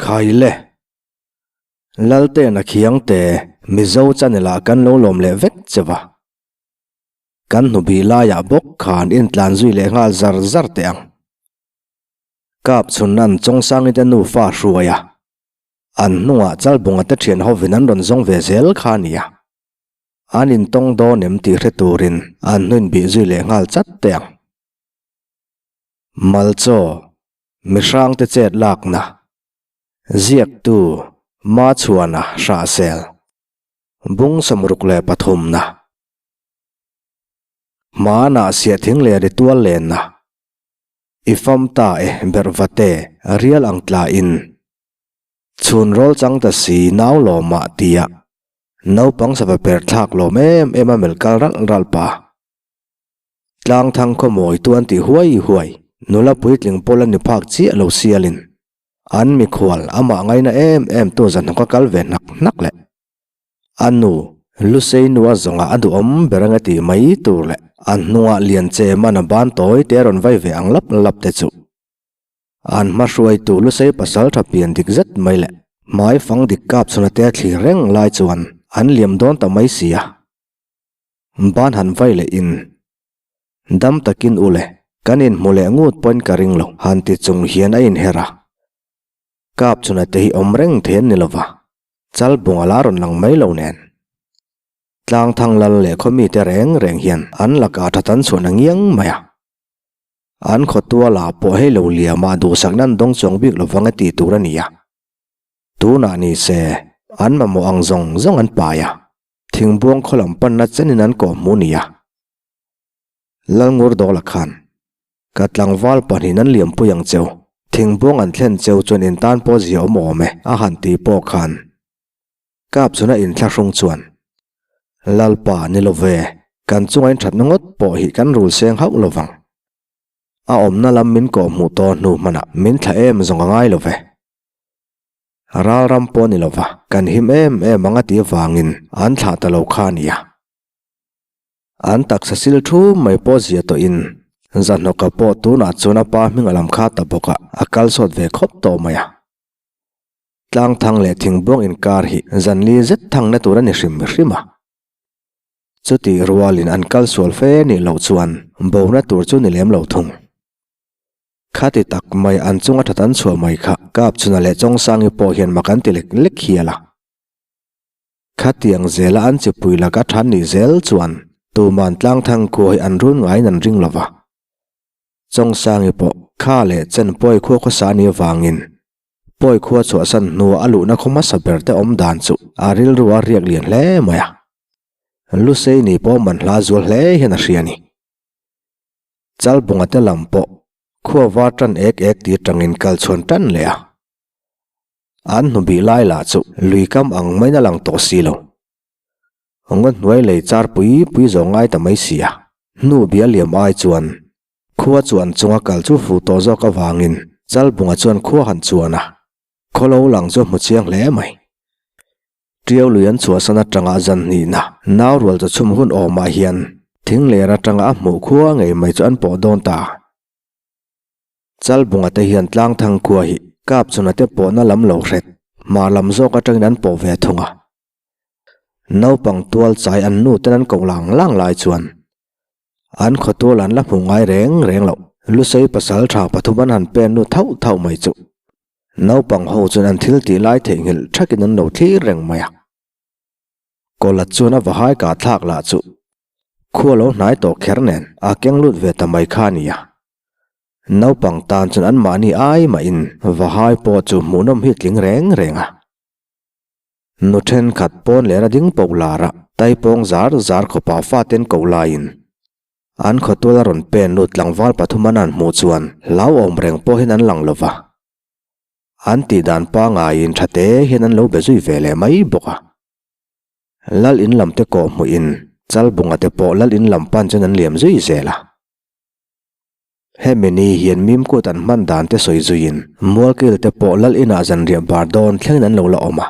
Khaile. Laltena Khiangte, Mizo channel ah kan lo lawm leh vek che va. Kan hnubih laiah bawk khan intlan zui leh nghal zar zar teh ang. Kap chhun an Chawngsangi te nufa hruai a, an hnungah Chalbunga te thian hovin an rawn zawng ve zel kha a nia. An intawng dawn em tih hre turin an hnuin bih zui leh nghal chat teh ang. Malchaw, Mihrangte chet lakna, Ziaktu, Machhuana Hrahsel, Bung 63na. Hmanah siahthing leh ri tual lenna, I fam ta e berh vate rial ang tla in. Chhun rawl chang ta si nau lawmah tia naupang sava per thlak lawm em em a melh kal ralh ralh pa. Tlang thang khaw mawi tu an ti huai huai, nula puitling pawl a ni phak chiah lo sialin an mikhual amah ngaina em em tu zahhnawk a kal ve hnak hnak leh. A nu, Lusei nu a zawnga a duhawm ber anga tih mai tur leh a hnungah lian che man a ban tawi te a rawn vai ve ang lap lap te chu. An hma hruaitu Lusei pasal tha pian dik zet mai leh hmai fang dik kap chhuna te a thlir reng lai chuan an liam dawn ta mai si a. Ban han vai leh in dam takin u le, kan inhmu leh ngut pawhin ka ring lo han ti chung hian a inher a. Kap chhuna te hi awm reng thei an ni lova. Chalbunga la rawn lang mai lo nen. Tlangthang lal leh khaw mite reng reng hian an lakah tha tan chhuah na ngiang mai a. An khawtua la pawh hei lo liamah duhsak nan dawng chuang bik lovang e tih tur a ni a. Tunah ni se, an mamawh ang zawng zawng an pai a, thingbuang khaw lam panna chenin an kawhhmuh ni a. Lalngur Dawla khan, Ka tlangval pahnihin an liampui ang cheu, thingbuang an thlen cheu chuan in tan pawh zia awm awm e, a han ti pawh khan. Kap chuna inthlahrung chuan, Lalpa, ni lo ve, kan chunga in thatna ngawt pawh hi kan rul seng hauh lo vang. A awmna lam min kawh hmuh tawh hnu hmanah min thla em zawng a ngai lo ve. Ral ram pawh ni lo va, kan him em em ang a ti avangin an thlah ta lo kha a nia. An taksa sil thu mai pawh zia tawhin Zahnawka pawh tunah chuan a pa hming a lam kha ta bawk a, a kal sawt ve khawp tawh mai a. Tlangthang leh thingbuang inkar hi zanli zet thangna tur a ni hrim hrim a. Chutih rualin an kal sual fe nih loh chuan bona tur chu ni lem lo thung. Khati tak mai an chunga that an chhuah mai kha Kapchhuna leh Chawngsangi pawh hian mak an ti lek lek hial a. Khatiang zela an chipui laka than nih zel chuan tuman tlangthang khua hi an run ngaiin an ring lova. Chawngsangi pawh kha leh chen pawi khua khawsa a nih avangin pawi khua chhuahsan hnua a luhna khaw hmasa ber te awm dan chu a rilru a riak lian hle mai a. Lusei ni pawh man hla zual hle hian a hria a ni. Chalbunga te lam pawh khua var tan ek ek ti atangin kal chhuan tan leh a. An hnubih lai lah chu lui kam ang maiin a lang tawh si lo. Ngaw hnuai lei char pui pui zawng ngai ta mai si a, hnu bia liam ai chuan khua chuan chunga kal chu fu tawh zawk avangin Chalbunga chuan khua han chuan a, khaw lo lang chu a hmu chiang hle mai. Tiau lui an chhuahsan atanga zan hnihna nau rual chu chhum hun awmah hian thing ler atanga a hmuh khua ngei mai chu an pawh dawn ta. Chalbunga te hian tlangthang khua hi Kapchhuna te pawhna lam lo hret, hmar lam zawk atangin an pawh ve thung a. Naupang tual chai an nu ten an koh lang lang lai chuan an khawtual an la hmu ngai reng reng loh. Lusei pasal tha pathum an han pen nu thauh thauh mai chu naupang ho chuan an thil tih lai theihnghilh thakin an lo thlir reng mai a. Kawla chuan a vahai kah thlak lah chu khua lo hnai tawh kher nen a keng lut ve ta mai kha a nia. Naupang tan chuan anmahni ai mahin vahai pawh chu hmuhnawm hi tling reng reng a. Nu thenkhat pawn leh a ding poh lar a, taipawng zar zar khawpa faten koh laiin an khawtual a rawn pen lut tlangval pathum an han hmuh chuan hlauhawm reng pawhin an lang lova. An tih dan pangaiin tha te hian an lo be zui ve leh mai bawk a. Lal in lam te kawh hmuhin Chalbunga te pawh lal in lam pan chuan an liam zui zel a. Hemi ni hian mimkut an hman dan te sawi zuiin Mualkil te pawh lal inah zanriah bar dawn thlengin an lo la awm a.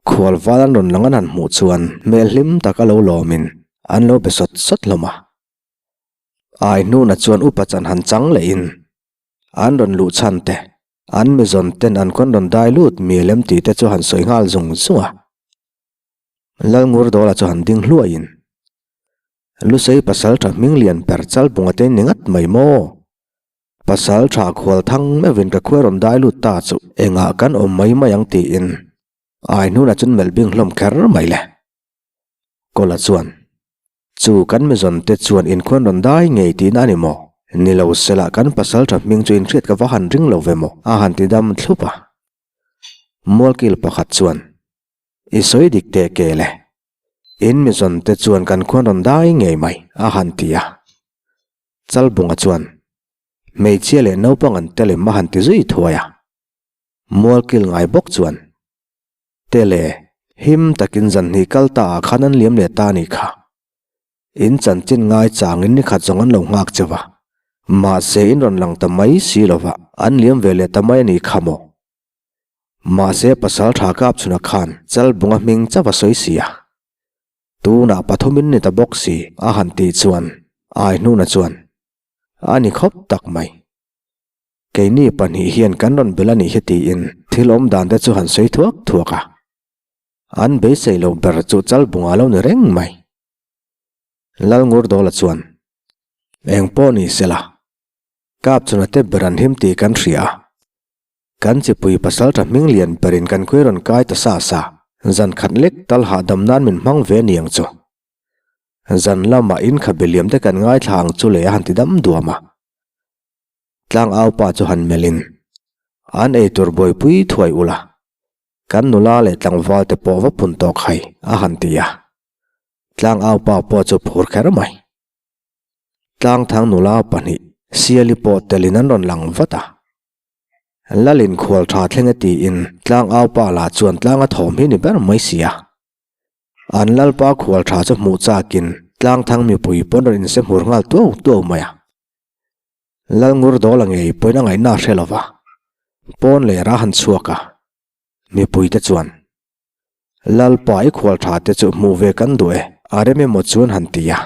Khual val an rawn lang an han hmuh chuan hmel hlim tak a lo lawmin an lo be sawt sawt hlawm a. Ai hnuna chuan upa chan han chang lehin an rawn luh chhan te. An mizawn ten an kawn rawn dai lut mial em tih te chu han sawi nghal zung zung a. Lalngurdawla chu han ding hluaiin, Lusei pasal tha hming lian per chal bunga te ni ngat mai maw? Pasal tha khual thang meuhin ka khuai rawn dai lut ta chu engah kan awm mai mai ang tiin ai hnunah chuan melh bing hlawm kher mai le. Kawla chuan, Chu kan mizawn te chuan inkhuan rawn dai ngei tihna a ni maw? Ni lo sela kan pasal tha hming chu inhriat ka va han ring lo ve maw? A han ti dam thlup a. Mualkil pakhat chuan, I sawi dik teh ke le. In mizawn te chuan kan khuan rawn dai ngei mai, a han ti a. Chalbunga chuan, Hmeichhia leh naupang an tel em? a han ti zui thuai a. Mualkil ngai bawk chuan, Tele, him takin zan hnih kal ta ah khan an liam leh ta a nih kha. In chanchin ngai changin ni khat zawng an lo nghak cheu a. Mahse in rawn lang ta mai si lova an liam ve leh ta mai a nih kha maw? Mahse pasal tha kap chhuna khan Chalbunga hming chauh a sawi si a. Tunah pathumin ni ta bawk si a han tih chuan Aihnuna chuan a ni khawp tak mai. Keini pahnih hian kan rawn bel a nih hi tiin thil awm dan te chu han sawi thuak thuak a. An beisei loh ber chu Chalbunga lo ni reng mai. Lalngurdawla chuan, Eng pawh ni sela, Kapchuna te ber an him tih kan hria a. Kan chipui pasaltha hming lian berin kan khawi rawn kai ta sa sa, zan khat lek tal hahdam nan min hmang ve niang chu. Zan lamah in khabe liam te kan ngaithla ang chu le a han ti dam duam a. Tlang au pa chu han melhin, An ei tur buaipui thuai ula, kan nula leh tlangval te pawh va pun tawk hai, a han ti a. Tlang au pa pawh chu phur kher mai. Tlangthang nula pahnih Siali pawh telin an rawn lang vat a. Lalin khual tha thleng e tiin tlang au pa lah chuan tlang a thawm hi ni ber mai si a. An lalpa khual tha chu hmuh chakin tlangthang mipui pawn rawn inse hmur nghal tuau tuau mai a. Lalngurdawla ngei pawhin a ngaihna a hre lo va, pawn leh ra han chhuak a, mipuite chuan, Lalpa i khual tha te chu hmuh ve kan duh e, a rem emaw chuan han ti a.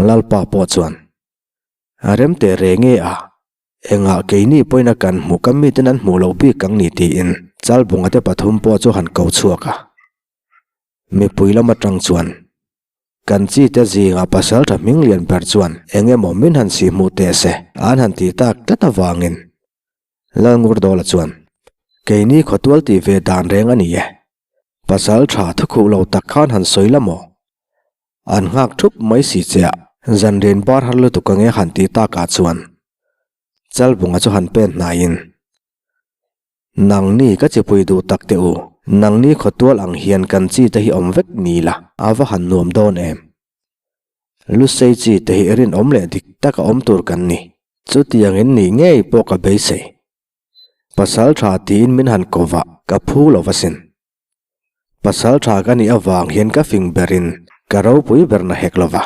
Lalpa pawh chuan, A rem teh reng e a, engah keini pawhin a kan hmuh ka miten an hmuh loh bik ang ni tiin Chalbunga te pathum pawh chu han ko chhuak a. Mipui lam atang chuan, Kan chi te zingah pasal tha hming lian ber chuan eng emaw min han sih hmuh teh se an han tih tak tlat avangin Lalngurdawla chuan, Keini khawtual tih ve dan reng a ni e. Pasal tha thukhuh lo tak khan han sawi la maw? An nghak thup mai si che a, zanrian bar har lutuk ange han tih takah chuan Chalbunga chu han pen hnaiin, Nangni ka chipui duh tak teh u, nangni khawtual ang hian kan chi te hi awm vek ni la, a va han nuam dawn em? Lusei chi te hi rinawm leh dik tak a awm tur kan ni, chutiangin nih ngei pawh ka beisei. Pasal tha tiin min han ko vah ka phu lo va sin. Pasal tha ka nih avang hian ka fing berin ka ropui ber na hek lo va.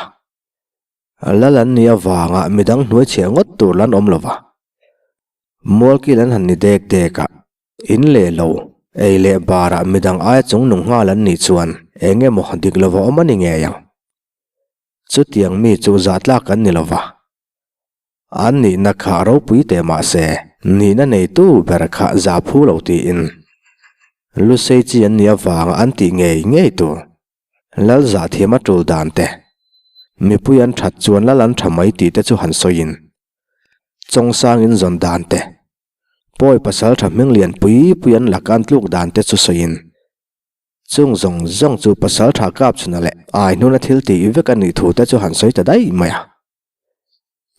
Lal an nih avanga midang hnuai chhiah ngawt tur lan awm lo va. Mualkil an han ni dek dek a, in leh lo, ei leh barah midang aia chung nung nghal an nih chuan eng emaw dik lova awm a ni ngei ang. Chutiang mi chu zahtlak an ni lo va. An nihna kha ropui teh mah se, nihna neitu ber kha zah phu lo tiin Lusei chi an nih avanga an tih ngei ngei tur Lal zahthiam a tul dan te, mipui an that chuan lal an tha mai tih te chu han sawiin Chawngsang in zawn dan te, pawi pasal tha hming lian pui pui an laka an tluk dan te chu sawiin chung zawng zawng chu pasal tha kap chhuna leh ai hnuna thil tih vek a nih thu te chu han sawi ta daih mai a.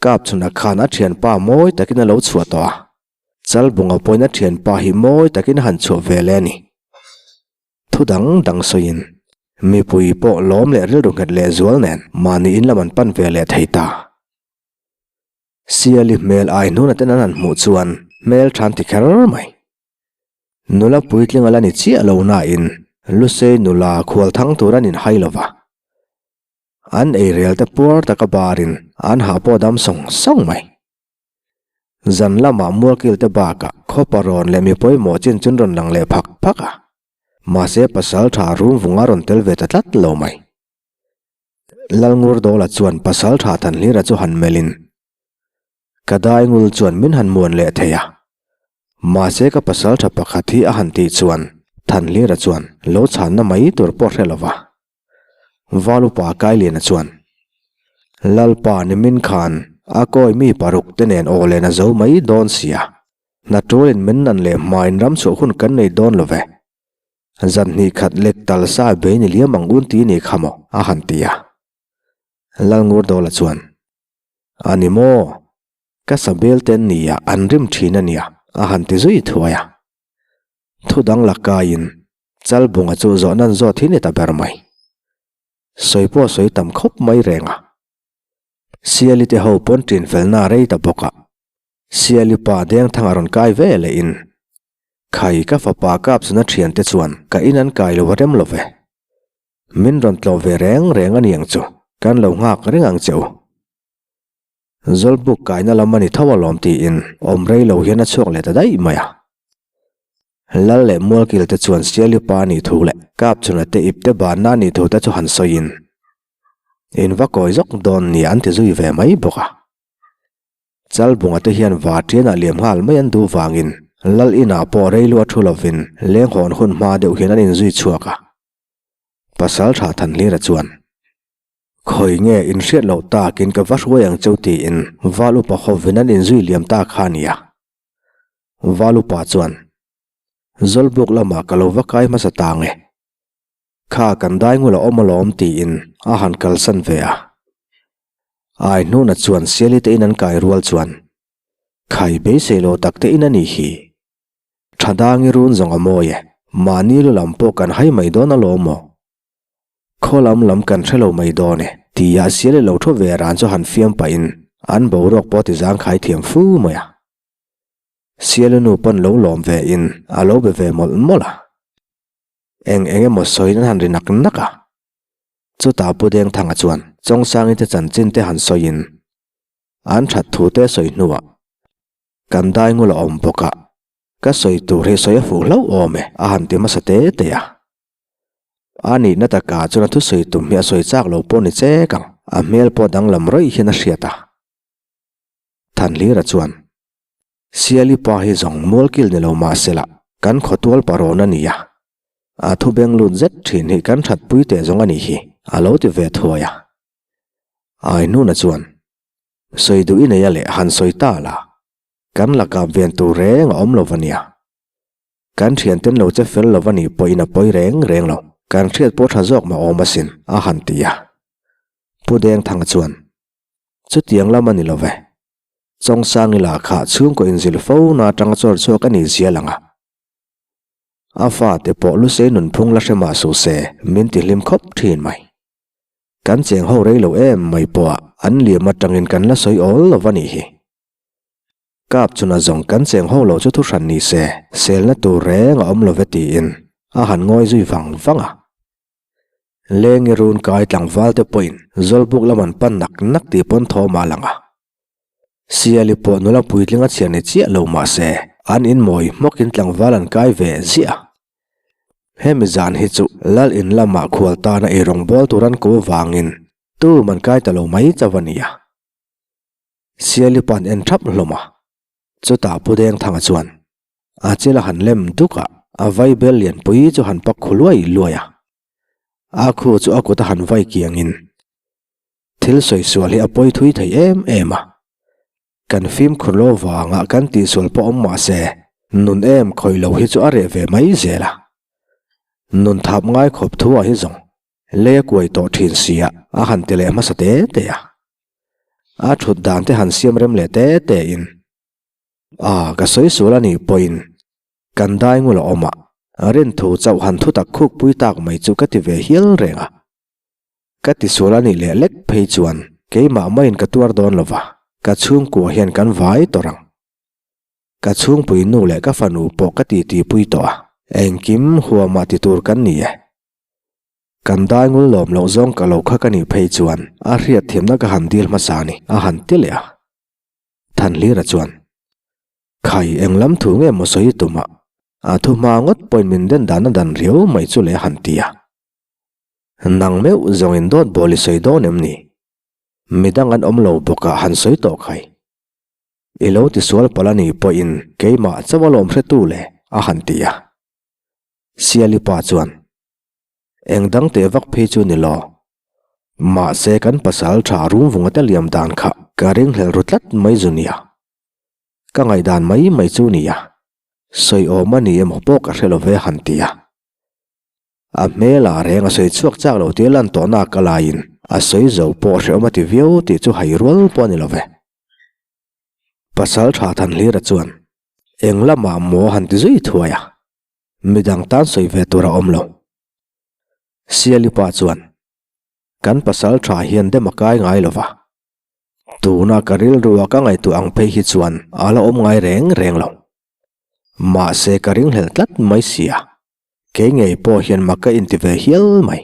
Kap chhuna khan a thianpa mawi takin a lo chhuah tawh a, Chalbunga pawhin a thianpa hi mawi takin a han chhuah ve leh a ni. Thu dang dang sawiin mipui pawh lawm leh rilru nghet leh zual nen mahni in lam an pan ve leh thei ta. Siali hmel ai hnuna ten an han hmuh chuan hmel than ti kher mai. Nula puitling a la ni chiah lo nain Lusei nula khual thang tur an inhai lo va. An eirel te puar taka barin an hah pawh dam sawng sawng mai. Zan lamah mualkil te bakah khawpa rawn leh mi pawimawh chin chun rawn lang leh phak phak a. Mahse pasal tha rum vunga rawn tel ve ta tlat lo mai. Lalngurdawla chuan pasal tha Thanhlira chu han melhin, Ka daingul chuan min han muan leh thei a. Mahse ka pasaltha pakhat hi a han tih chuan Thanhlira chuan lo chhanna mai tur pawh hre lova. Valupa Kailiana chuan, Lalpa nimin khan a kawi mi paruk te nen aw len a zo mai dawn sia. Hna tulin min nan leh hmain ram chhuah hun kan nei dawn lo ve. Zan hnih khat lek tal sa bei ni liam ang un ti ni kha maw a han ti a. Lalngurdawla chuan, A ni maw? Ka sabel te nia an rim thin a nia a han ti zui thuai a. Thu dang la kaiin Chalbunga chu zawhna an zawt hi ni ta ber mai. Sawi pawh sawi tam khawp mai reng a. Siali te ho pawn ṭin felna a rei ta bawk a. Siali pa Dengthanga rawn kai ve leh in, Khai ka fapa Kapsuna ṭhiante chuan ka in an kai lo a rem lo ve. Min rawn tlawh ve reng reng a niang chu, kan lo nghak reng ang che u. Zawlbuk kaina lam a ni tho alawm tiin awm rei lo hian a chhuak leh ta daih mai a. Lal leh Mualkil te chuan Siali pa a nih thu leh Kapchhuna te ip te banna a nih thu te chu han sawiin in va kawi zawk dawn nia an ti zui ve mai bawk a. Chalbunga te hian Vartianah liam nghal mai an duh vangin Lal inah pawh rei lu a thu lovin lenghawn hun hma deuh hian an inzui chhuak a. Pasaltha Thanhlira chuan. Khawi nge inhriat loh takin ka va hruai ang cheu tiin Val upa hovin an inzui liam ta kha a nia. Val upa chuan, Zawlbuk lamah ka lo va kai hmasa ta nge. Kha kan dai ngul a awm alawm tiin a han kalsan ve a. Ai hnuna chuan Siali te in an kai rual chuan, Khai beisei lo tak te in a nih hi. Tha dangi run zawng a mawi e, mahni lu lam pawh kan hai mai dawn alawm aw. Khaw lam lam kan hre lo mai dawn e, tia sial i lo thu ve ran chu han fiam pahin an boruak pawh ti zangkhai thiam fu mai a. Sialu nu pawn lo lawm ve in a lo be ve mawlh mawlh a. Eng eng emaw sawiin an han ri nak nak a. Chutah Pu Dengthanga chuan Chawngsangi te chanchin te han sawiin an that thu te sawi hnuah kan dai ngul a awm bawk a, ka sawi tur hi sawi a fuh hlauh awm e a han ti hmasa te te a. A nihna takah chuan a thusawi tum hi a sawi chak lo pawh ni chek ang, a hmel pawh danglam rawih hian a hriat a. Thanhlira chuan, Siali pa hi zawng mualkil ni lo mah se lah, kan khawtual parawn a ni a. A thu beng lut zet thin hi kan thatpui teh zawng a nih hi, a lo ti ve thuai a. Aihnuna chuan, Sawi duh i nei a leh han sawi ta la, kan lakah ven tur reng a awm lo va nia. Kan thianten lo che fel lo va nih pawhin a pawi reng reng lo, kan hriat pawh tha zawk mah awm asin, a han ti a. Pu Dengthanga chuan, Chutiang lam a ni lo ve. Chawngsangi lah kha chhungkaw inzil fo na atanga chawr chhuak a nih zial ang a. A fate pawh Lusei nunphung la hre mah suh se, min ti hlim khawp thin mai. Kan cheng ho rei lo em mai pawh a an liam atangin kan la sawi awl lo va nih hi. Kap chuna zawng kan cheng ho lo chu thu hran ni se, selna tur reng a awm lo ve tiin a han ngawi zui vang vang a. Lengi run kai tlangval te pawhin Zawlbuk lam an pan nak nak tih pawn thawm a lang a. Siali pawh nula puitling a chhiar ni chiah lo mah se, an in mawi hmawkin tlangval an kai ve ziah a. Hemi zan hi chu Lal in lamah khual tana eirawngbawl tur an ko vangin tum an kai ta lo mai chauh a nia. Siali pan en thap hlawm a, chutah Pu Dengthanga chuan a chil a han lem duk a, a vai bel lianpui chu han pak khu luai luai a. A khu chu a kut a han vai kiangin thil sawi sual hi a pawi thui thei em em a, kan fimkhur lo vanga kan tihsual pawh awm mah se nun em khawih lo hi chu a reh ve mai zel a. Nun thap ngai khawp thu ah hi zawng Lei a kuai tawh thin sia a han ti leh hmasa te te a. A thut dan te han siam rem leh te te in. A ka sawi sual a nih pawhin kan dai ngul a awm a, rin thu chauh han thu tak khuk pui tak mai chu ka ti ve hial reng a. Ka ti sual a nih leh lek phei chuan keimah maiin ka tuar dawn lo va, ka chhungkua hian kan vai tawrh ang. Ka chhungpui nu leh ka fanu pawh ka titi pui tawh a, engkim huamah ti tur kan ni e. Kan dai ngul lawm loh zawng ka lo kha ka nih phei chuan a hriat thiamna ka han dil hmasa a ni, a han ti leh a. Thanhlira chuan, Khai, eng lam thu nge maw sawi tum a? A thu hma ngawt pawhin min den dan a dan riau mai chu le a han ti a. Nang meuh zawngin dawt bawl i sawi dawn em ni? Midang an awm lo bawk a han sawi tawh khai. I lo tisual palh a nih pawhin keimah chauh a lawm hretu le, a han ti a. Siali pa chuan, Eng dang teh vak phei chu ni lo. Mahse kan pasal tha Rumvunga te liam dan kha ka ringhlel ru tlat mai zu nia. Ka ngaihdan mai mai chu nia. Sawi awm a ni emaw pawh ka hre lo ve han ti a. A hmelah reng a sawi chhuak chak lo tih a lan tawh nak a laiin a sawi zo pawh hrehawm a ti viau tih chu hai rual pawh a ni lo ve. Pasal tha Thanhlira chuan eng lamah maw han ti zui thuai a, midang tan sawi ve tur a awm lo. Siali pa chuan kan pasal tha hian dem a kai ngai lo va, tuna ka rilrua ka ngaihtuah ang phei hi chuan a la awm ngai reng reng lo. Mahse ka ringhlel tlat mai sia. Kei ngei pawh hian mak ka inti ve hial mai.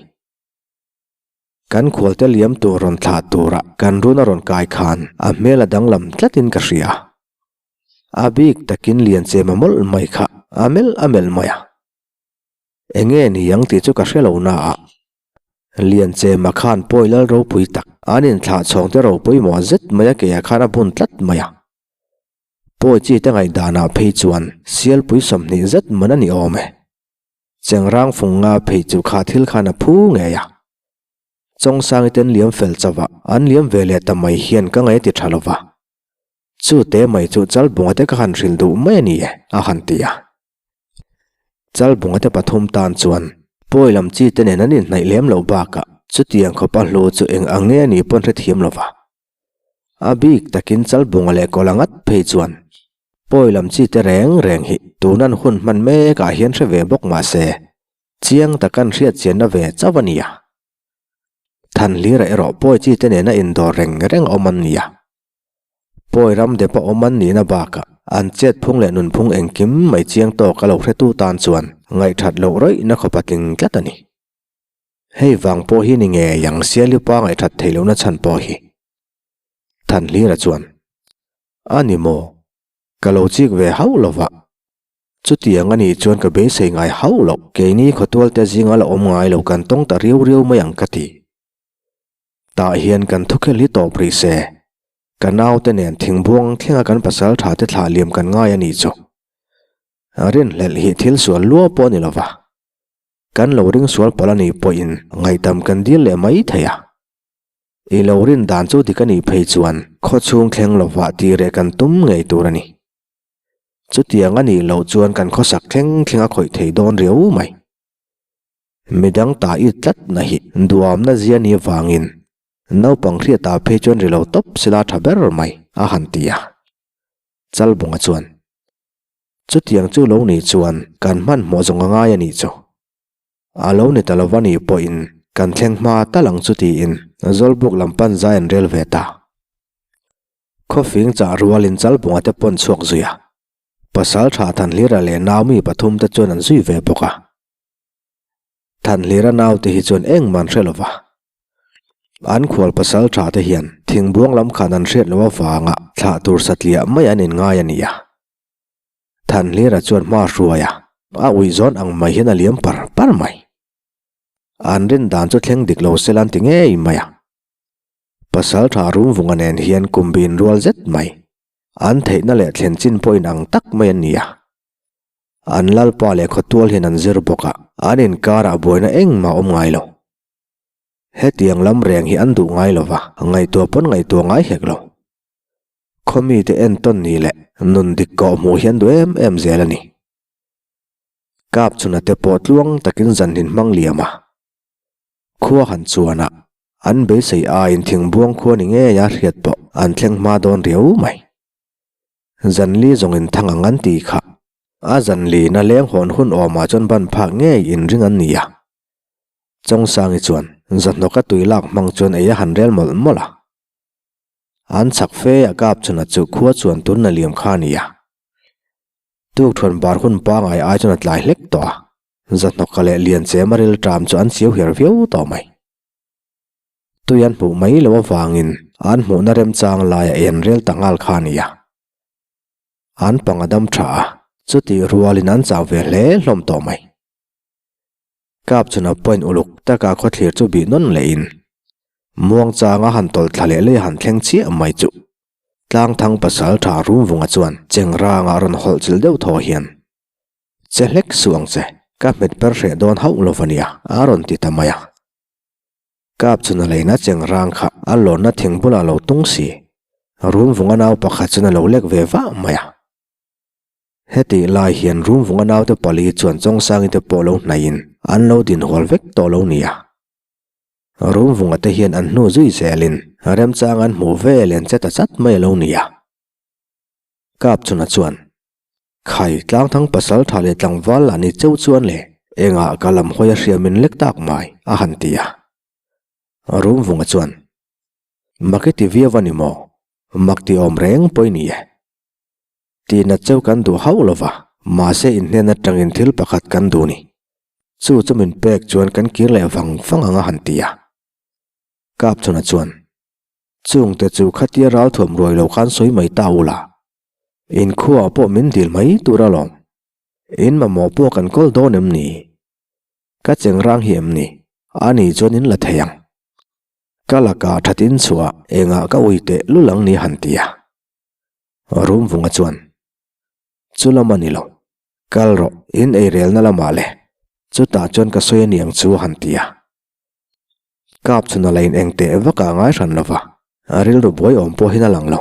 Kan khualte liam tur rawn thlah tura kan run a rawn kai khan a hmel a danglam tlatin ka hria. A bik takin lian che ma mawlh mai kha a melh a melh mai a. Enge ni ang tih chu ka hre lo na a. Lian che ma khan pawi lal ropui tak an inthlah chhawng te ropui mawh zet mai a keiah khan a bun tlat mai a. Pawi chi te ngaihdanah phei chuan sialpui 20 zet man a ni awm e. Chengrang fung nga phei chu kha thil khan a phu ngei a. Chawngsangi ten liam fel chauh a, an liam ve leh ta mai hian ka ngaih a ti tha lo va. Chu te mai chu Chalbunga te ka han hrilh duh mai a ni e, a han ti a. Chalbunga te pathum tan chuan pawi lam chi te nen an inhnaih lem loh bakah chutiang khawpa hlu chu eng ang nge a nih pawn hrethiam lo va. A bik takin Chalbunga leh Kawla ngat phei chuan pawi lam chi te reng reng hi tunan hun hman mekah hian hre ve bawk mah se chiang takan hriat chianna ve chauh a nia. Thanhlira erawh pawi chi te nena indawr reng reng awm an nia. Pawi ram depa awm an nihna bakah an chet phung leh nunphung engkim mai chiang tawk a lo hretu tan chuan ngaihthat loh rawihna khawp a tling tlat a ni. Hei vang pawh hi ni ngei ang Sialipa ngaihthat theih lohna chhan pawh hi. Thanhlira chuan, A ni maw? Ka lo chik ve hauh lo va. Chutiang a nih chuan ka beisei ngai hauh loh. Keini khawtualte zinga la awm ngai lo kan tawng ta riau riau mai ang ka ti. Tah hian kan thukhel hi tawp rih se. Ka naute nen thingbuang thlenga kan pasal tha te thlah liam kan ngai a nih chu. Rinhlelh hi thil sual lua pawh a ni lo va. Kan lo ring sual palh a nih pawhin ngaihdam kan dil leh mai thei a. I lo rin dan chu dik a nih phei chuan khawchhung thleng lovah tih reh kan tum ngei tur a ni. Chutiang a nih loh chuan kan khawsak thleng thleng a khawih thei dawn riau mai. Midang ta it tlat na hi duamna zia ni vangin naupang hriatah phei chuan ri lo tawp sila tha ber mai a han ti a. Chalbunga chuan Chutiang chu lo nih chuan kan hmanhmawh zawng a ngai a nih chu. A lo ni ta lova nih pawhin kan thleng hma tal ang chu tiin Zawlbuk lam pan zai an rel ve ta. Khawfing chah rualin Chalbunga te pawn chhuak zui a. Pasal tha Thanhlira leh Naomi pathum te chuan an zui ve bawk a. Thanhlira naute hi chuan engmah an hre lova. An khual pasal tha te hian thingbuang lam khan an hriat loh avanga thlah tur satliah mai an inngai a ni a. Thanhlira chuan hma hruai a, a uih zawn ang mai hian a liam par par mai. An rin dan chu thleng dik lo sela an ti ngei mai a. Pasal tha Rumvunga nen hian kum bin rual zet mai, an theihna leh thlen chin pawh inang tak mai an ni a. An lalpa leh khawtual hian an zir bawk a, an inkarah buaina engmah a awm ngai lo. Hetiang lam reng hi an duh ngai lo va, ngaihtuah pawn ngaihtuah ngai hek lo. Khaw mite entawn ni leh nun dik kawh hmuh hian duh em em zel a ni. Kap chhuna te pawh tluang takin zanhin hmang liam a. Khua han chuan a, an beisei aiin thingbuang khua ni ngei a hriat pawh an thleng hma dawn riau mai. Zanli zawngin thang ang an ti kha. A zanlina leng hawn hun awmah chuan ban phak ngei inring an ni a. Chawngsangi chuan zahnawka tui lak hmang chuan ei a han rel mawlh mawlh a. An chak fe a kap chhuna chu khua chuan tun a liam kha a ni a. Tuk thuan bar hun pangai ai chuan a tlai hlek tawh a, Zahnawka leh Lianchema rilṭam chu an chiu her viau tawh mai. Tui an hmuh mai loh avangin an hmuhna remchang laia ei an rel ta nghal kha a ni a. An pang a dam tha a, chutih rualin an chau ve hle hlawm tawh mai. Kap chhuna point uluk taka khawthlir chu bih nawn lehin muangchanga han tawlh thla leh lei han thleng chiah mai chu. Tlangthang pasaltha Rumvunga chuan Chengranga rawn hawlh chilh deuh thaw hian, Che hlek suh ang che, ka hmet per hreh dawn hauh lo va nia, a rawn ti ta mai a. Kap chuna leina Chengrang kha a lawnna thing bulah lo tung si, Rumvunga nau pakhat chuan a lo lek ve vah mai a. Hetih lai hian Rumvunga naute pali chuan Chawngsangi te pawh lo hnaihin an lo dinhual vek tawh lo nia. Rumvunga te hian an hnu zui zelin remchang an hmuh ve len che ta chat mai a lo nia. Kapchuna chuan, Khai, Tlangthang pasal tha leh tlangval lah ni cheu chuan le, engah ka lam hawi a hria min lek tak mai, a han ti a. Rumvunga chuan, Mak i ti viau a ni maw? Mak ti awm reng pawh i ni e. Tihna cheu kan duh hauh lo va, mahse inhnen atangin thil pakhat kan duh ni. Chu chu min pek chuan kan kir leh vang vang ang a han ti a. Kapchhuna chuan, Chungte chu khatia ralthuam ruai lo khan sawi mai ta ula, inkhuaah pawh min dil mai tur alawm. In mamawh pawh kan kawl dawn em ni? Ka chengrang hi em ni? A ni chuan in la thei ang. Ka lakah thatin chhuah engah ka ui teh lul ang ni han ti a. Rumvunga chuan, Chu lam a ni lo. Kal rawh, in eirelna lamah le. Chutah chuan ka sawi a niang chu a han ti a. Kap chhun a la in eng teh vak ah ngai hran lo va, a rilru buai awm pawh hin a lang lo.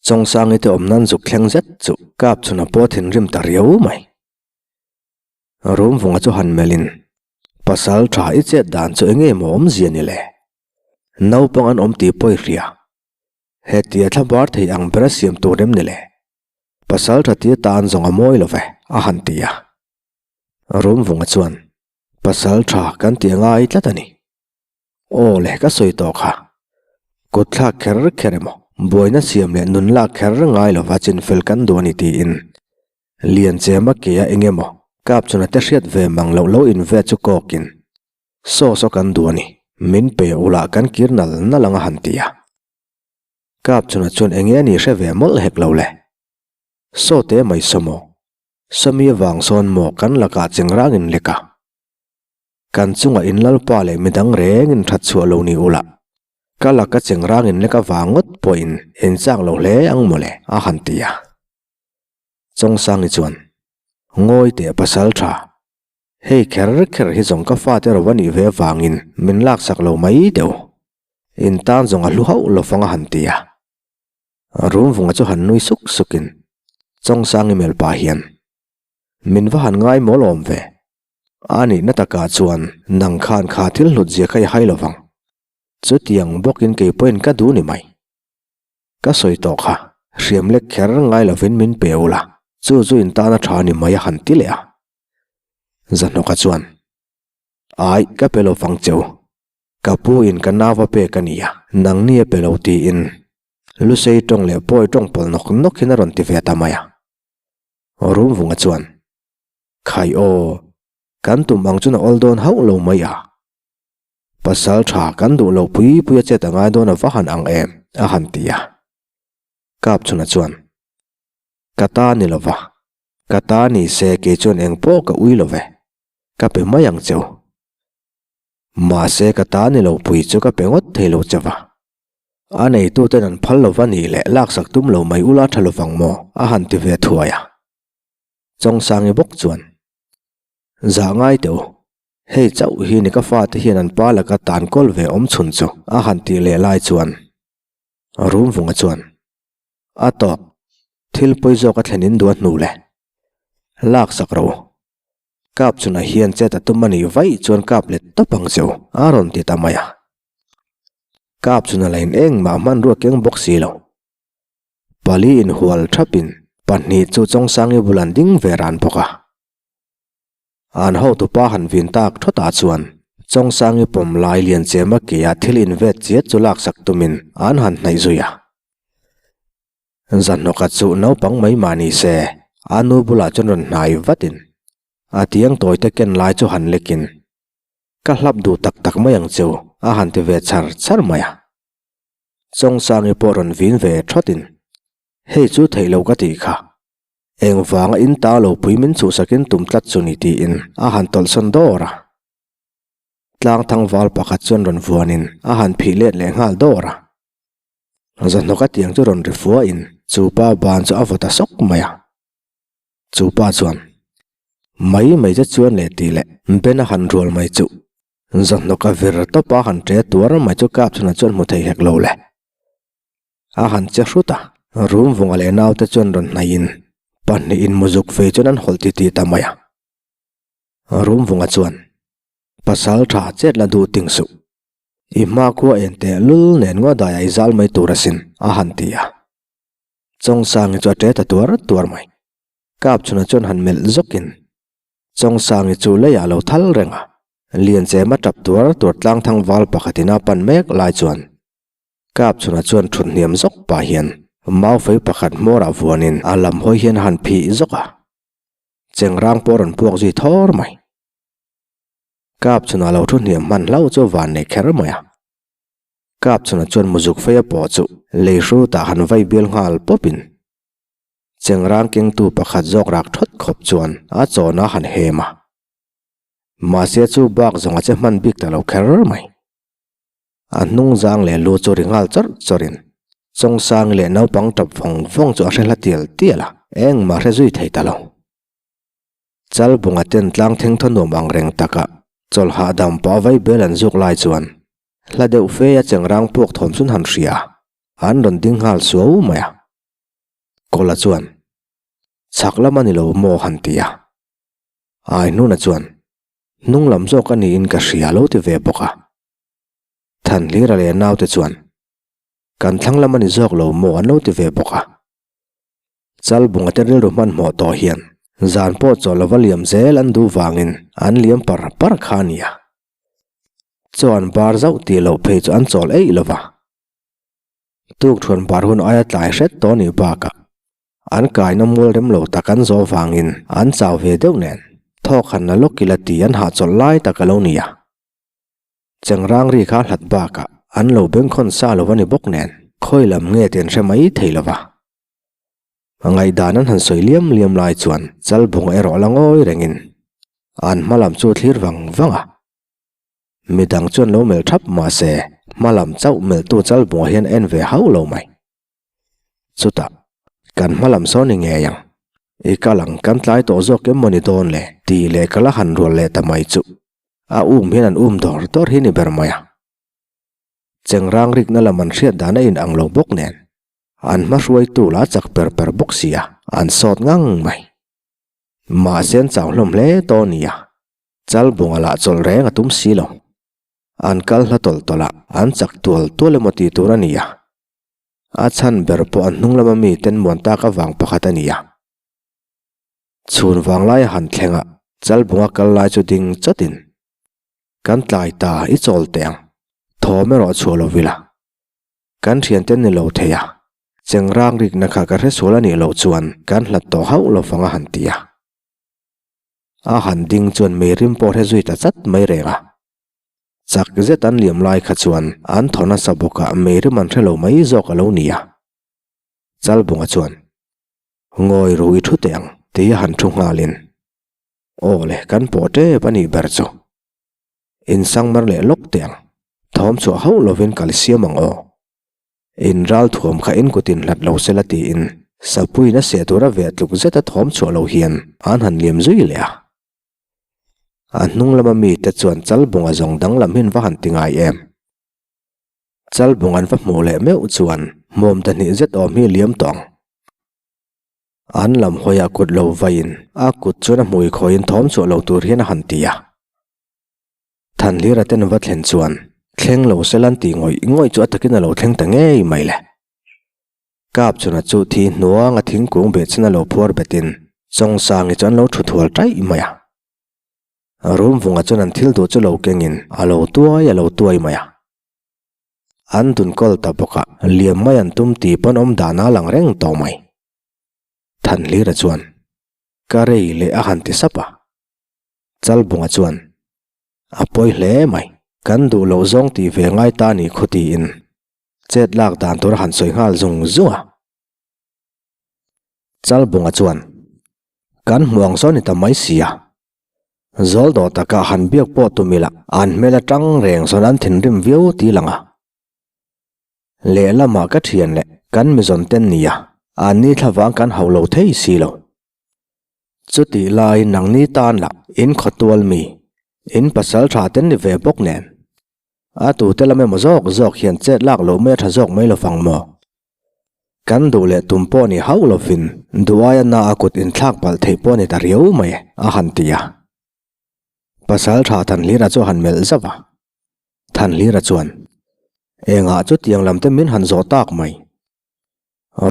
Chawngsangi te awm nan zuk thleng zet chu Kap chhun a pawh thinrim ta riau mai. Rumvunga chu han melhin, Pasal tha i chet dan chu eng nge maw awmzia ni le? Naupang an awm tih pawh i hria. Hetia thla bar thei ang ber a siam tur em ni le? Pasal tha tia tan zawng a mawi lo ve, a han ti a. Rumvunga chuan, Pasal tha kan ti a ngai tlat a ni. Aw le, ka sawi tawh kha. Kut thlak kher kher emaw, buaina siam leh nun lak kher ngai lova chinfel kan duh a ni tiin Lianchema ke a eng emaw kap chuan a te hriat ve mang loh lo invet chu kawkin Saw saw kan duh a ni, min pe ula kan kir nal nal ang a han ti a. Kapchuna chuan enge a ni hre ve mawlh hek lo le. Saw te mai saw maw? Sawmi avang sawn maw kan lakah chengrangin lek a. Kan chungah in lalpa leh midang rengin that chhuah lo ni ula. Ka laka chengrangin lek avang ngawt pawhin inchak lo hle ang maw le a han ti a. Chawngsangi chuan, Ngawi teh pasal tha, Hei kher kher hi zawng ka fate ro a nih ve avangin min laksak lo mai deuh. In tan zawng a hlu hauh lo fang a han ti a. Rumvunga chu han nui suk sukin Chawngsangi mel pah hian, Min va han ngai mawl awm ve. A nihna takah chuan nang khan kha thil hlut zia kha i hai lo vang. Chutiang bawkin kei pawhin ka duh ni mai. Ka sawi tawh kha, hriam lek kher ngai lovin min pe ula, chu chu in tana tha ni mai a han ti leh a. Zahnawka chuan, Ai, ka pe lo fang cheu. Ka pu in ka nau va pek a nia, nangni a pe lo tiin Lusei tawng leh Pawi tawng pawlh nawk nawk hin a rawn ti ve ta mai a. Rumvunga chuan, Khai aw, kan tum ang chuan a awl dawn hauh lo mai a. Pasal tha kan duh lo pui pui a chet a ngai dawn a va han ang em, a han ti a. Kapchhuna chuan, Ka ta ni lova, Ka ta ni se kei chuan eng pawh ka ui lo ve, ka pe mai ang cheu. Mahse ka ta ni lo pui chu ka pe ngawt thei lo che va. A neituten an phal lo va nih leh laksak tum lo mai ula tha lovang maw a han ti ve thuai a. Chawngsangi bawk chuan, Zah ngai teh u, hei chauh hi ni ka fate hian an pa laka tan kawl ve awm chhun chu a han tih leh lai chuan Rumvunga chuan, A tawp, thil pawi zawk a thlen in duh a hnu le. Lak sak rawh u. Kap chunah hian chet a tum a nih vaih chuan kap let tawp ang che u, a rawn ti ta mai a. Kap chunah la in engmah hmanrua keng bawk si lo. Pali inhual thapin pahnih chu Chawngsangi bul an ding ve ran bawk a. An hotupa han vin tak thawtah chuan Chawngsangi pawm lai lian chema keia thil invet chiat chu laksak tumin an han hnaih zui a. Zahnawka chu naupang mai mah ni se, a nu bulah chuan rawn hnai vatin a tiang tawite ken lai chu han lekin, Ka hlap duh tak tak mai ang chu, a han ti ve char char mai a. Chawngsangi pawh rawn vin ve thawtin, Hei chu theih lo ka tih kha. Engvanga in ta lo pui min chhuhsakin tum tlat chu ni tiin a han tawlhsawn dawr a. Tlangthang val pakhat chuan rawn vuanin a han phih let leh nghal dawr a. Zahnawka tiang chu rawn ri fuahin chu pa ban chu a vaw ta sawk mai a. Chu pa chuan, Mai mai che chuan leh tih leh Ben a han rual mai chu Zahnawka vir tawpa han ṭe tuar mai chu Kapchhana chuan hmu thei hek lo le. A han che hrut a, rum vunga leh naute chuan rawn hnaihin pahnihin muzuk fei chuan an hawlh titih ta mai a. Rum vunga chuan, Pasal tha chet la duh ting suh. I hmakhua en teh lul nen ngaw daiah i zal mai tur asin, a han ti a. Chawngsangi chu a ṭe ta tuar tuar mai. Kapchhuna chuan han melh zawkin Chawngsangi chu leiah a lo thal reng a. Lianchema tap tuar tuar tlangthang val pakhatin a pan mek lai chuan Kapchhuna chuan thut hniam zawk pah hian maufei pakhat hmawrah vuanin a lam hawi hian a han phih zawk a. Chengrang pawh a rawn puak zui thawr mai. Kapchhuna lo thu hniam hman hlauh chu van nei kher mai a. Kapchhuna chuan muzuk feia pawh chu lei hrutah han vai bial nghal pawpin Chengrang kengtu pakhat zawk rak thawt khawp chuan a chawna han hem a. Mahse chu bak zawng a che hman bik ta lo kher mai. A hnung zang leh lu chu ri nghal chawrh chawrhin Chawngsangi leh naupang tap vawng vawng chu a hre hla tial tial a, engmah hre zui thei ta lo. Chalbunga ten tlang theng thaw nuam ang reng taka chawlh hahdam pah vai bel an zuk lai chuan hla deuh fe a chengrang puak thawm chun han hria a, an rawn ding nghal suau mai a. Kawla chuan, Chhak lam a ni lo maw han ti a. Aihnuna chuan, Hnung lam zawk a niin ka hria lo ti ve bawk a. Thanhlira leh naute chuan, Kan thlang lam a ni zawk lo maw an lo ti ve bawk a. Chalbunga te rilru hmanhmawh tawh hian zan pawh chaw lova liam zel an duh vangin an liam par par kha a nia. Chaw an bar zauh tih loh phei chu an chawl eih lo va. Tukthuan bar hun aia tlai hret tawh nih bakah an kaina mual rem lo tak an zawh vangin an chau ve deuh nen thawk han la lawk ila tih an hahchawlh lai tak a lo ni a. Chengrang ri kha hlat bakah an lo bengkhawn sa lo a ni bawk nen khawi lam nge tih an hre mai thei lo va. A ngaihdan an han sawi liam liam lai chuan Chalbunga erawh la ngawi rengin an hma lam chu a thlir vang vang a. Midang chuan lo melh thap mahse hma lam chauh melhtu Chalbunga hian en ve hauh lo mai. Chutah, kan hma lam sawn i ngei ang. I kal ang, kan tlai tawh zawk em maw ni dawn le? Tih leh ka la han rual leh ta mai chu. A um hian an um dawr dawr hi ni ber mai a. Chengrang rikna lam an hriat dan a in ang lo bawk nen, an hma hruaitu lah chak per per bawk si a, an sawt ngang mai. Mahse an chau hlawm hle tawh a nia, Chalbunga lah chawlh reng a tum si lo. An kal hla tawlh tawlh a, an chak tual tual emaw tih tur a ni a. A chhan ber pawh an hnung lama mi ten muan tak avang pakhat a ni a. Chhun vang laia han thleng a, Chalbunga kal lai chu ding chawtin, Kan tlai ta, i chawl teh ang. Thawm erawh chhuah lo vila. Kan thianten ni lo thei a, Chengrang rikna kha ka hre sual a nih loh chuan kan hlat tawh hauh lo vang a han ti a. A han ding chuan meirim pawh hre zui ta chat mai reng a. Chak zet an liam lai kha chuan an thaw nasa bawk a, meirim an hre lo mai zawk a lo ni a. Chalbunga chuan, Ngawi ru i thu teh ang, tia han thu nghalin, Aw le, kan pawh tep a nih ber chu. Insangmar leh lawk teh ang, thawm chhuah hauh lovin kal siam ang aw. In ral thuam kha in kutin hlat lo sela tiin Sapuiin a seh tura veh tluk zeta thawm chhuah lo hian an han liam zui leh a. A hnung lama mite chuan Chalbunga zawng danglam hin va han ti ngai em? Chalbung an va hmuh leh meuh chuan hmuam ta hnih zet awm hi liam tawh ang. An lam hawiah kut lo vaiin a kut chuan a hmui khawiin thawm chhuah lo tur hian a han ti a. Thanhlira ten va thlen chuan thleng lo sela an tih ngawih ngawih chu a takin a lo thleng ta ngei mai le. Kapchhuna chu thi hnuanga thingkung behchhan a lo phuar betin Chawngsangi chu an lo thu thual taih mai a. Rumvunga chuan an thil duh chu lo kengin a lo tuai a lo tuai mai a. An dun kawl ta bawk a, liam mai an tum tih pawn awm dan a lang reng tawh mai. Thanhlira chuan, Ka rei leh a han ti sap a. Chalbunga chuan, A pawi hle mai, kan duh loh zawng tih ve ngai ta ni khaw tiin chet lak dan tur a han sawi nghal zung zung a. Chalbunga chuan, Kan hmu ang sawn ni ta mai si a. Zawl dawh taka han biak pawh tum ila an hmel atang reng sawn an thinrim viau ti lang a. Lehlamah ka thian leh kan mizawn ten nia, anni thlavang kan hauh lo thei si lo. Chutih laiin nangni tan lah in khawtual mi, in pasal tha ten ni ve bawk nen. A tute lam emaw zawk zawk hian chet lak loh mai a tha zawk mai lovang maw? Kan duh leh tum pawh ni hauh lovin duh aia na a kut inthlak palh theih pawh ni ta riau mai a han ti a. Pasal tha Thanhlira chu a han melh zauh a. Thanhlira chuan, Engah chutiang lam te min han zawh tak mai?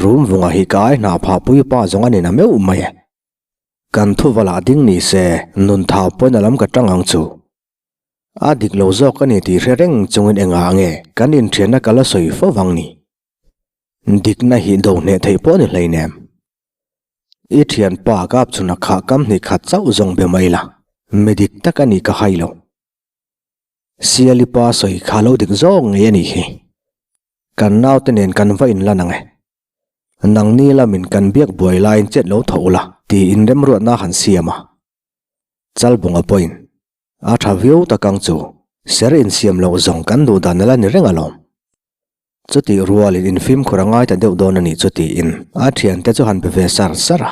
Rum vunga hi ka ai hna phah pui pa zawng a ni na meuh mai e. Kan thuvalah ding ni se nun thau pawhin a lam ka tang ang chu. A dik lo zawk a ni tih hre reng chungin engah nge kan inthianna ka la sawi fo vang ni? Dikna hi do hneh theih pawh ni hleinem. I thianpa kap chhuna khah kam hnih khat chauh zawng be mai la, mi dik tak a nih ka hai lo. Siali pa sawi kha lo dik zawk ngei a nih hi. Kan naute nen kan va inlan ang e. Nangni lamin kan biak buai laiin chet lo tho ula tiin remruatna han siam a. Chalbunga pawhin A tha viau tak ang chu, ser insiam loh zawng kan duh dan ala ni reng alawm. Chutih rualin infimkhur a ngai ta deuh dawn a nih chu tiin a thiante chu han be ve sar sar a.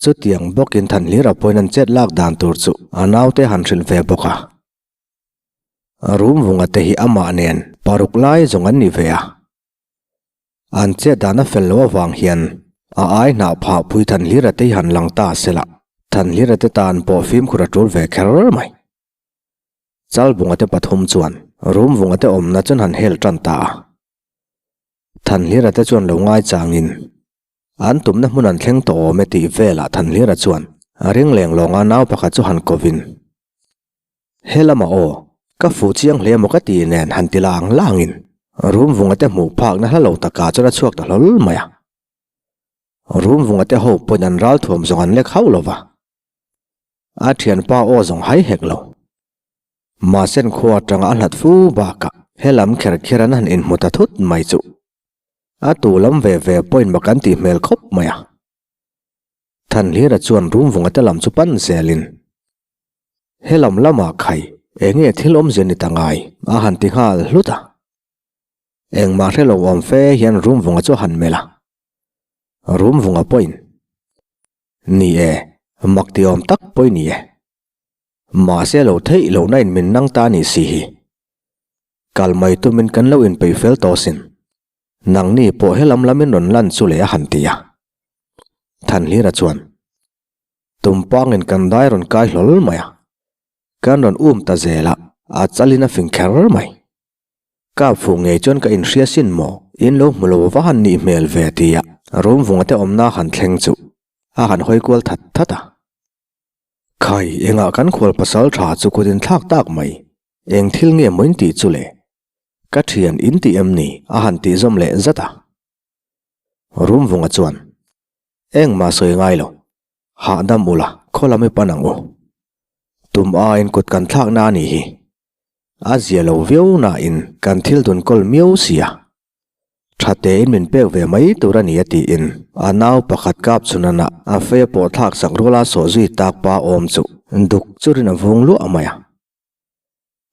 Chutiang bawkin Thanhlira pawhin an chet lak dan tur chu a naute han hrilh ve bawk a. Rumvunga te hi amah nen paruk lai zawng an ni ve a. An chet dan a fel loh avang hian a ai hnah phah pui Thanhlira te hi han lang ta se lah, Thanhlira te tan pawh fimkhur a tul ve kher mai. Chalbunga te pathum chuan Rumvunga te awmna chuan han hel tan ta a. Thanhlira te chuan lo ngai changin an tumna hmun an thleng tawh awm e tih velah Thanhlira chuan a ring leng lawnga nau pakhat chu han kovin He lamah aw, ka fuh chiang hle maw ka ti nen han ti lang langin rum vunga te hmuh phakna hla lo takah chuan a chhuak ta hlawl mai a. Rum vunga te ho pawhin an ral thuam zawng an lek hauh lo va. A thianpa aw zawng hai hek lo. Mahsen khua atanga a hlat fu bakah he lam kher kher an han inhmu ta thut mai chu a tu lam ve ve pawhin mak an tih hmel khawp mai a. Thanhlira chuan rum vunga te lam chu pan zelin He lam lamah khai eng nge thil awmzia ni ta ngai a han ti nghal hlut a. Engmah hre lo awm fe hian Rumvunga chu a han melh a. Rumvunga pawhin, Ni e, mak ti awm tak pawh i ni e. Mahse lo theih lohna in min nang ta ni si hi. Kal mai tumin kan lo inpeih fel tawh sin. Nangni pawh he lam lamin rawn lan chu le a han ti a. Thanhlira chuan, Tumpangin kan dai rawn kai hlawl mai a, kan rawn um ta zel a, a chalin a fing kher mai. Kap fuh ngei chuan ka inhria sin maw, in lo hmu lo va han nih hmel ve tia Rumvunga te awmna han thleng chu a han hawi kual that that a. Khai, engah kan khual pasal tha chu kut inthlak tak mai, eng thil nge maw in tih chu le? Ka thian in tih em ni? a han tih zawm leh zat a. Rumvunga chuan, Engmah sawi ngai lo. Hahdam ula, khaw lam i pan ang u. Tum aiin kut kan thlakna a nih hi. A zia lo viau nain kan thil dun kawl miau si a. Tha tein min pek ve mai tur a ni a tiin a nau pakhat kap chhunana a fei a pawh thlak sak ruala sawh zui tak pa awm chu duk churin a vung luah mai a.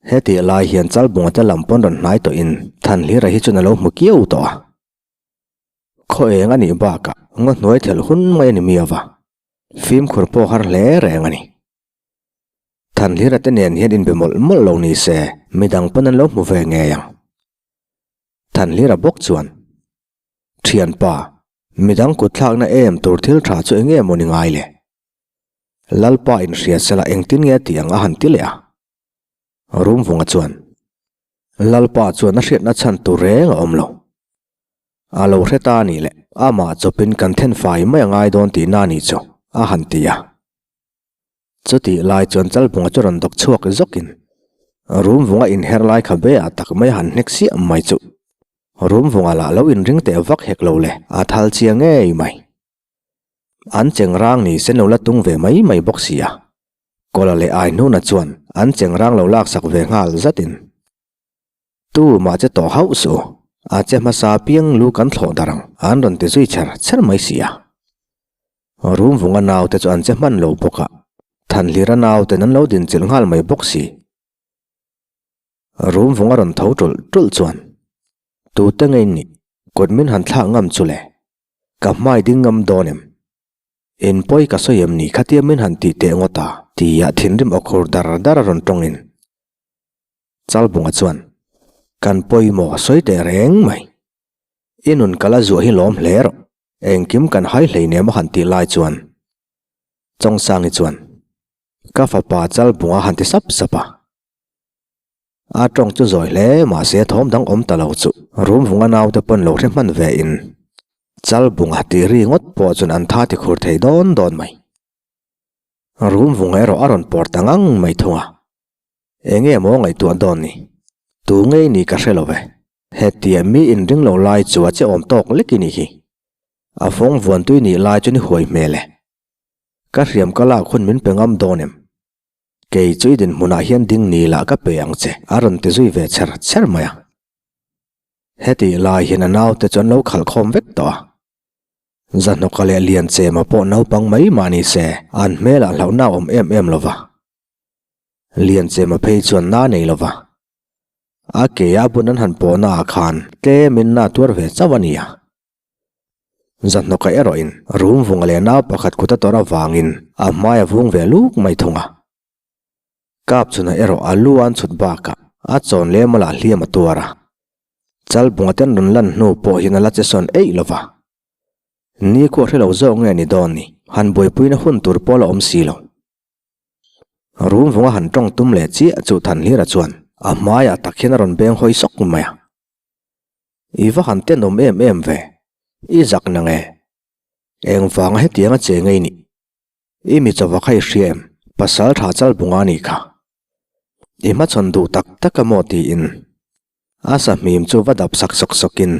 Hetih lai hian Chalbunga te lam pawn rawn hnai tawhin Thanhlira hi chuan a lo hmu kiau tawh a. Khaw eng a nih bakah ngaw hnuai thelh hun mai a ni miau va, fimkhur pawh har hle reng a ni. Thanhlira te nen hian inbe mawlh mawlh lo ni se midang pawn an lo hmu ve ngei ang. Thanhlira bawk chuan, Thianpa, midang kutthlakna em tur thil tha chu eng nge maw ni ngai le? Lalpa inhria sela engtin nge tih ang a han ti leh a. Rumvunga chuan, Lalpa chuan a hriatna chhan tur reng a awm lo. A lo hre ta a nih leh amah chawpin kan then fai mai a ngai dawn tihna a nih chu, a han ti a. Chutih lai chuan Chalbunga chu rawn dawk chhuak zawkin Rumvunga inher lai kha be ah tak mai a han hnek siah mai chu. Rumvunga lah lo inring teh vak hek lo le, a thal chia ngei mai. An chengrang ni sen lo la tung ve mai mai bawk si a. Kawla leh Aihnuna chuan an chengrang lo laksak ve nghal zatin. Tu mah che tawh hauh suh, a che hmasa piang lu kan thlawh dar ang, an rawn ti zui chher chher mai si a. Rumvunga naute chu an che hman lo bawk a, Thanhlira nauten an lo dinchilh nghal mai bawk si. Rumvunga rawn tho ṭulh ṭulh chuan. Tute ngei nih kut min han thlak ngam chu le? Ka hmai ding ngam dawn em? In pawi ka sawi em ni khatia min han tih teh ngawt a? Tia thinrim aw khur dar dar a rawn tawngin Chalbunga chuan, Kan pawimawh sawi teh reng mai. I nun ka la zuah hi lawm hle rawh. Engkim kan hai hleinem a han tih lai chuan Chawngsangi chuan, Ka fapa Chalbunga han ti sap sap a. A tawng chu zawi hle mahse thawm dang awm ta lo chu Rumvunga naute pawn lo hre hman ve in Chalbunga tih ri ngawt pawh chuan an tha ti khur thei dawn dawn mai. Rumvunga erawh a rawn pawr ta ngang mai thung a. Enge maw ngaihtuah dawn ni? Tu ngei ni ka hre lo ve. Hetia mi inring lo lai chu a che awm tawk lek i nih hi. A fawng vuan tui nih lai chuan i huai hmel e. Ka hriam ka lak hun min pe ngam dawn em? Kei chu i dinhmunah hian ding ni lah ka pe ang che, a rawn ti zui ve chher chher mai a. Hetih lai hian a naute chu an lo khalh khawm vek tawh a. Zahnawka leh Lianchema pawh naupang mai mah ni se, an hmelah hlauhna a awm em em lo va. Lianchema phei chuan na nei lova, a ke a bun an han pawhna ah khan tlemin na tuar ve chauh a ni a. Zahnawka erawhin rum vunga leh nau pakhat kut a tawrh avangin a hmai a vung ve luk mai thung a. Kapchhuna erawh a lu an chhut bakah a chawn leh mawlah hliam a tuar a. Chalbunga ten rawn lan hnu pawh hian a la che sawn eih lova. Nikhua hre lo zawk nge ni dawn ni, han buaipuina hun tur pawh la awm si lo. Rum vunga han tawng tum leh chiah chu Thanhlira chuan a hmaiah tak hian a rawn beng hawi sawk mai a. I va han tenawm em em ve, i zak nang e. Engvanga hetianga che ngei nih? I mi chawva kha i hria em? Pasal tha chal bunga nih kha. I hmachhawn duh tak tak a maw tiin a sahmim chu va dap sak sawk sawkin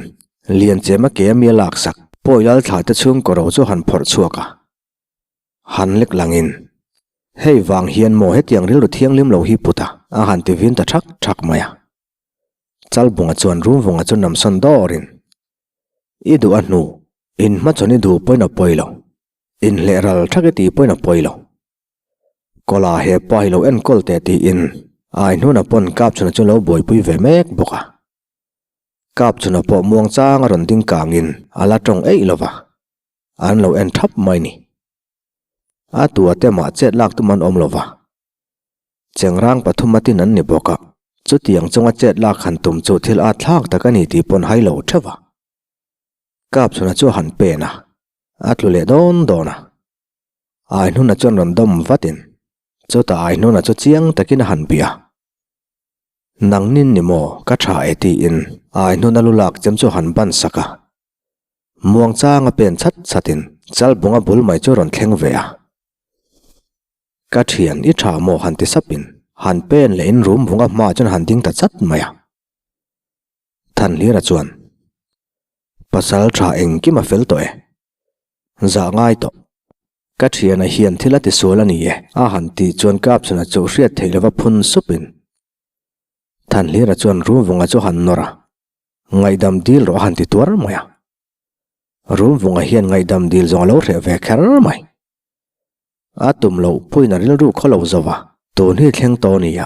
Lianchema ke a mi a lak sak pawi lal thla te chhungkaw ro chu han phawrh chhuak a. Han lek langin, Hei vang hian maw hetiang rilru thianghlim lo hi put a? a han ti vin ta thak thak mai a. Chalbunga chuan Rumvunga chu namsawn dawrin, I duh a hnu, in hmachhawn i duh pawhin a pawi lo, inhleh ral thak i tih pawhin a pawi lo. Kawla he pa hi lo enkawl teh tiin Aihnuna pawn Kapchhuna chu lo buaipui ve mek bawk a. Kapchhuna pawh muangchang a rawn ding kangin a la tawng eih lo va. An lo en thap mai ni. A tua te mah chet lak tum an awm lo va. Chengrang pathum a tin an ni bawk a, chutiang chunga chet lak han tum chu thil at thlak tak a ni tih pawn hai lo theuh a. Kapchhuna chu a han pen a, a tlu leh dawn dawn a. Aihnuna chuan rawn dawm vatin, chutah Aihnuna chu chiang takin a han bih a. Nangnin ni maw ka tha e tiin Aihnuna lu lak chem chu a han ban sak a. Muangchang a pen chat chatin Chalbunga bul mai chu rawn thleng ve a. Ka thian i tha maw han ti sapin han pen leh in rum vunga hma chuan han ding ta chat mai a. Thanhlira chuan, Pasal tha engkim a fel tawh e. Zah ngai tawh. Ka thiana hian thil a tisual a ni e a han tih chuan Kapchhuna chu hriat theih lova phun supin Thanhlira chuan rum vunga chu han nawr a. Ngaihdam dil rawh a han ti tuar mai a. Rumvunga hian ngaihdam dil zawng a lo hreh ve kher mai. A tum loh puiin a rilru khaw lo zo va, tun hi thleng tawh nia,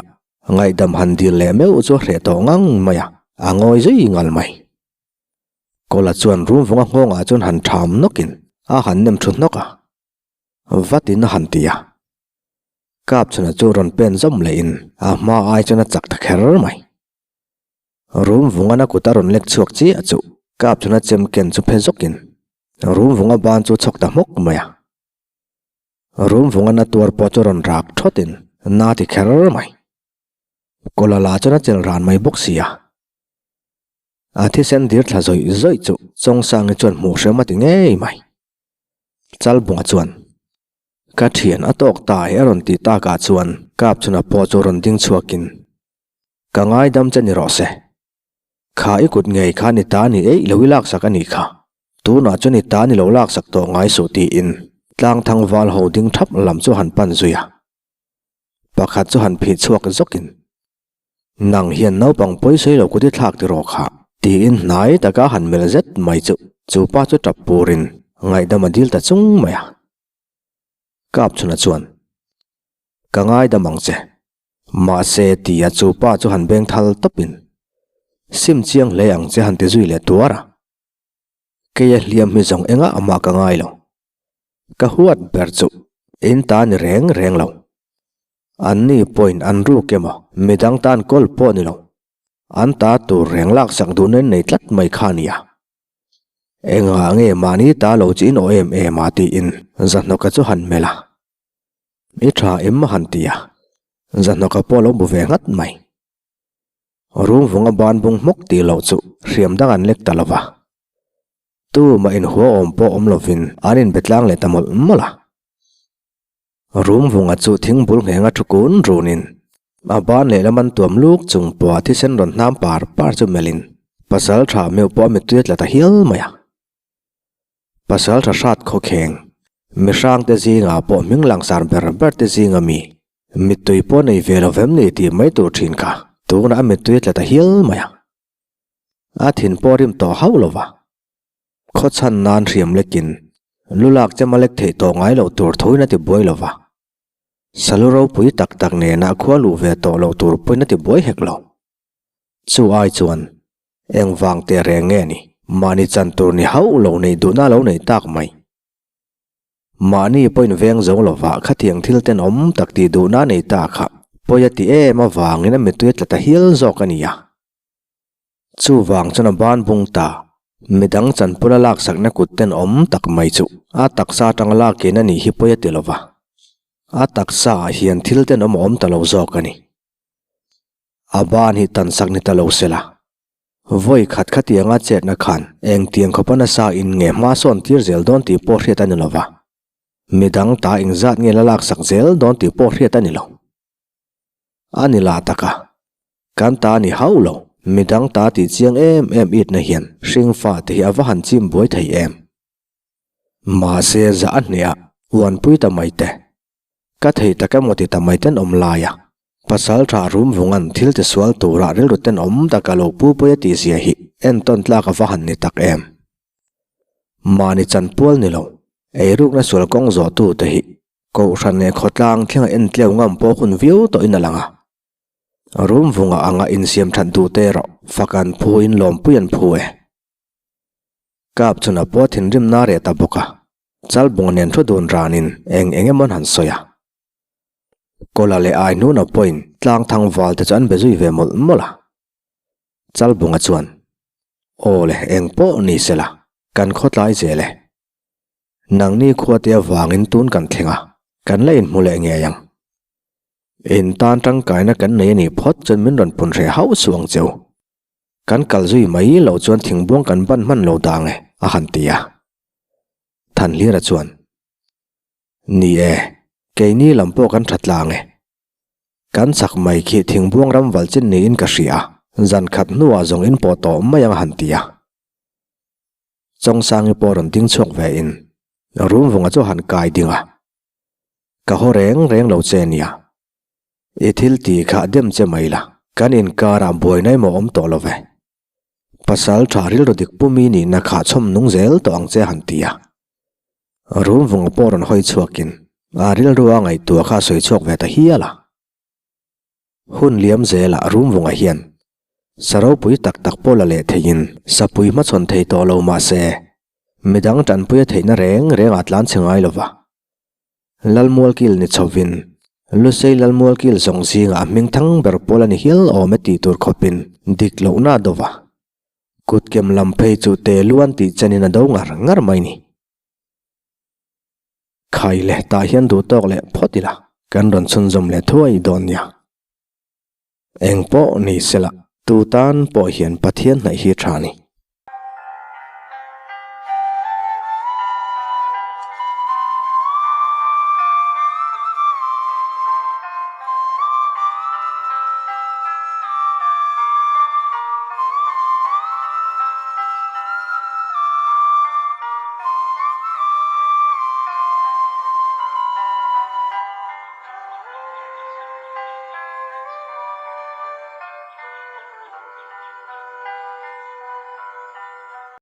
ngaihdam han dil leh meuh chu a hreh tawh ngang mai a, a ngawi zui ngal mai. Kawla chuan Rumvunga nghawngah chuan han ṭham nawkin a han nem thu hnawk a, vatin a han ti a. Kapchhuna chu rawn pen zawm lehin a hma ai chuan a chak ta kher mai. Rum vungan a kut a rawn lek chhuak chiah chu Kapchhuna chem ken chu phe zawkin rum vunga ban chu chhawk ta hmawk mai a. Rum vungan a tuar pawh chu rawn rak thawtin na ti kher mai. Kawla la chuan a chel ran mai bawk si a. A thisen dir thla zawih zawih chu Chawngsangi chuan hmuh hrem a ti ngei mai. Chalbunga chuan ka thian a tawk ta e a rawn tih takah chuan Kapchhuna pawh chu rawn ding chhuakin Ka ngaidam che ni rawh se. Kha i kut ngei kha ni ta ni eih lo i laksak a nih kha. Tunah chuan i ta ni lo laksak tawh ngai suh tiin tlangthang val ho ding thap lam chu han pan zui a. Pakhat chu han phih chhuak zawkin, Nang hian naupang pawi sawi lo kut i thlak ti rawh kha tiin hnai taka han melh zet mai chu chu pa chu tap purin ngaihdam a dil ta chung mai a. Kapchhuna chuan, Ka ngaidam ang che. Mahse, tia chu pa chu han beng thal tawpin. Sim chiang hle ang che han ti zui leh tuar a. Keia hliam hi zawng engah amah ka ngai lo. Ka huat ber chu in ta ni reng reng lo. An ni pawhin an ruk emaw midang tan kawl pawh ni lo. An ta tur reng laksak duhna in nei tlat mai kha nia. Engah nge mahni ta lo chu in aw em em a tiin Zahnawka chu han melh a. I tha em a han ti a. Zahnawka pawh a lo bu ve nghat mai. Rum vunga ban bung hmawk tih loh chu hriam dang an lek ta lo va. Tumah inhua awm pawh awm lovin an inbe tlang leh ta mawlh mawlh a. Rum vunga chu thing bul nghenga thu kun runin a ban lehlam an tuam luk chung pawha thisen rawn hnam par par chu melhin pasal tha meuh pawh a mittui a tla ta hial mai a. Pasal tha hrat khawkheng mihrangte zingah pawh hming langsar ber ber te zinga mi mittui pawh nei ve lo vem ni tih mai tur thin kha tunah a mittui a tla ta hial mai a. A thin pawh a rim tawh hauh lo va. Khawchhan nan hriam lekin lu lak chem a lek theih tawh ngai loh tur thuin a ti buai lo va. Salu ropui tak tak nena khua luh ve tawh loh tur pawhin a ti buai hek lo. Chu ai chuan engvang teh reng nge ni? Mahni chan tur ni hauh lo neih duhna lo neih tak mai. Mahni pawhin veng zo lovah khatiang thil tenawm tak tih duhna nei ta kha pawi a ti em avangin a mittui a tla ta hial zawk a nia. Chuvang chuan a ban bung ta. Midang chanpula laksakna kut tenawm tak mai chu a taksa atanga lakin a nih hi pawi a ti lova. A taksa ah hian thil tenawm a awm ta lo zawk a ni. A ban hi tansak ni ta lo sela. Vawi khat khatianga chetna khan engtiang khawpa nasa in nge hma sawn tir zel dawn tih pawh hriat a ni lova. Midang ta engzat nge la laksak zel dawn tih pawh hriat a ni lo. A ni lah tak a, kan ta ni hauh lo, midang ta tih chiang em em itna hian hringfa te hi a va han chim buai thei em. Mahse zah a hneh a, uanpui ta mai te. Ka thei tak emaw ti ta mai ten awm lai a, pasal tha rum vungan thil ti sual tura rilru ten awm tak a lo pu pui a tih zia hi entawn tlak a va han ni tak em. Mahni chanpual ni lo, eirukna sual kawng zawh tu te hi Kohhran leh khawtlang thlenga en tleu ngam pawh hun viau tawhin a lang a. Rum vunga anga insiam that duh te erawh fak an phu in lawmpui an phu e. Kap chhun a pawh thinrim na reh ta bawk a, Chalbunga nen thu dun ranin eng eng emaw an han sawi a. Kawla leh Aihnuna pawhin tlang thang val te chu an be zui ve mawlh mawlh a. Chalbunga chuan, Aw le, eng pawh ni sela, kan khawtlai zel e. Nangni khuate avangin tun kan thleng a, kan la inhmu leh ngei ang. In tan tangkaina kan nei a nih phawt chuan min rawn pun hreh hauh suh ang cheu. Kan kal zui mai loh chuan thingbuang kan ban hman lo dang e, a han ti a. Thanhlira chuan, Ni e, keini lam pawh kan tha tlang e. Kan chak mai khi thingbuang ram val chin niin ka hria a, zan khat hnuah zawng in pawh tawh mai ang a han ti a. Chawngsangi pawh rawn ding chhuak ve in room vunga chu han kai ding a, Ka haw reng reng lo che nia, i thil ti kha dem che mai la, kan inkarah buaina emaw awm tawh lo ve. Pasal tha rilru dik pumi nihna kha chhawm nung zel tawh ang che han ti a. Room vunga pawh rawn hawi chhuakin a rilru a ngaihtuah kha a sawi chhuak ve ta hial a. Hun liam zelah rum vungah hian sa ropui tak tak pawh la leh theiin sapui hmachhawn thei tawh lo mah se, midang tanpuia theihna reng rengah tlan chhe ngai lo va. Lalmualkil ni chhovin Lusei Lalmualkil zawng zingah a hming thang ber pawl a ni hial awm e tih tur khawpin dik lohna a do va. Kutkem lam phei chu te luan tih chenin a do ngar ngar mai ni. Khai leh tah hian duh tawk leh phawt ila kan rawn chhunzawm leh thuai dawn nia. Eng pawh ni sela tu tan pawh hian Pathian hnaih hi tha ni.